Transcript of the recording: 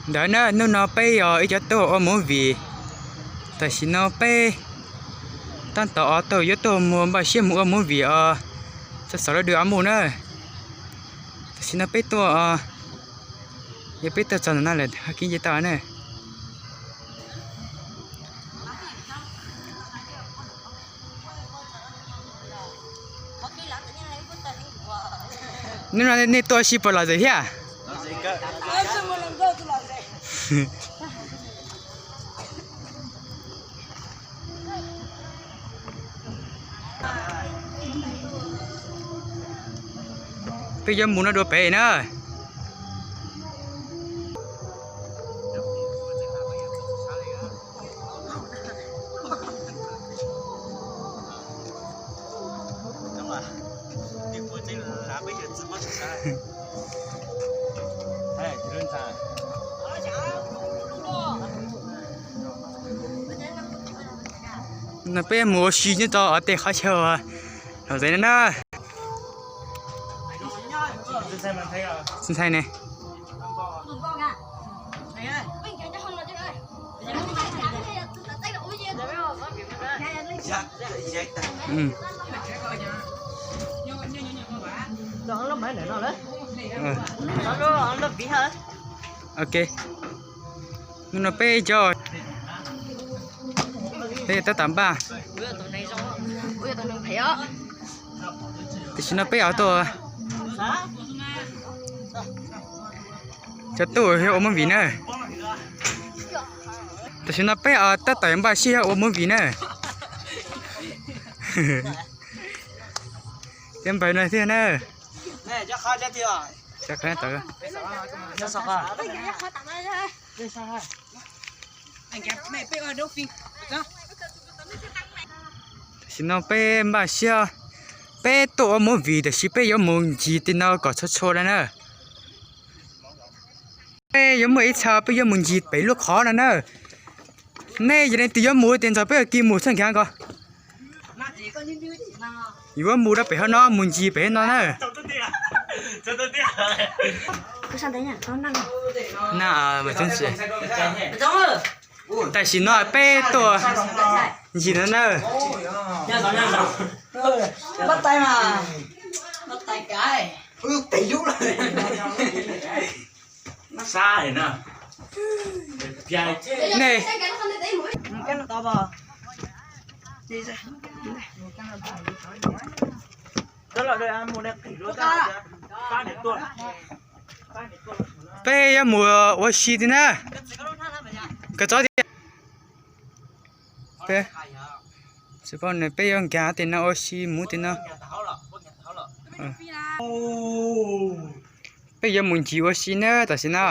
Ntawd na, hnub no peb yog ib cov tuaj ua movie. Tam sim no peb tab tom ua tau yuav tuaj mus npaj siab mus ua movie os. Txog xaus lawv dua ob mus na. Tam sim no peb tuaj, yog peb tuaj txog ntawm no lawm ho kib nce tau na. Hnub no nej tuaj ua si puas lom zem thiab? Peb yuav mus no dua pem na. No peb mus ua si nyob rau tej qhov chaw lom zem no na. Tsis ntshai ne. Ok. Hnub no peb cov, peb tab tom npaj. Tam sim no peb ho tuaj, cov tuaj yog ua movie na. Tam sim no peb tab tom npaj siab yog ua movie na. Cov npawg no thiab na. Tam sim no peb npaj siab, peb tuaj ua movie tab sis peb yuav mus ncig tim no kom txhua txhua no na. Peb yuav muaj ib txha peb yuav mus ncig pem lub qhov no na. Nej yog leej twg yuav mus tias nrog peb ua ke mus txhob nkag ko. Yuav mus rau pem hauv no, mus ncig pem hauv no na. Tam sim no peb tuaj ncig no na. Nej, peb yuav mus ua si tim na. Koj txhob tias, peb yuav nkag tim no ua si mus tim no. Peb yuav mus ncig ua si na tam sim no.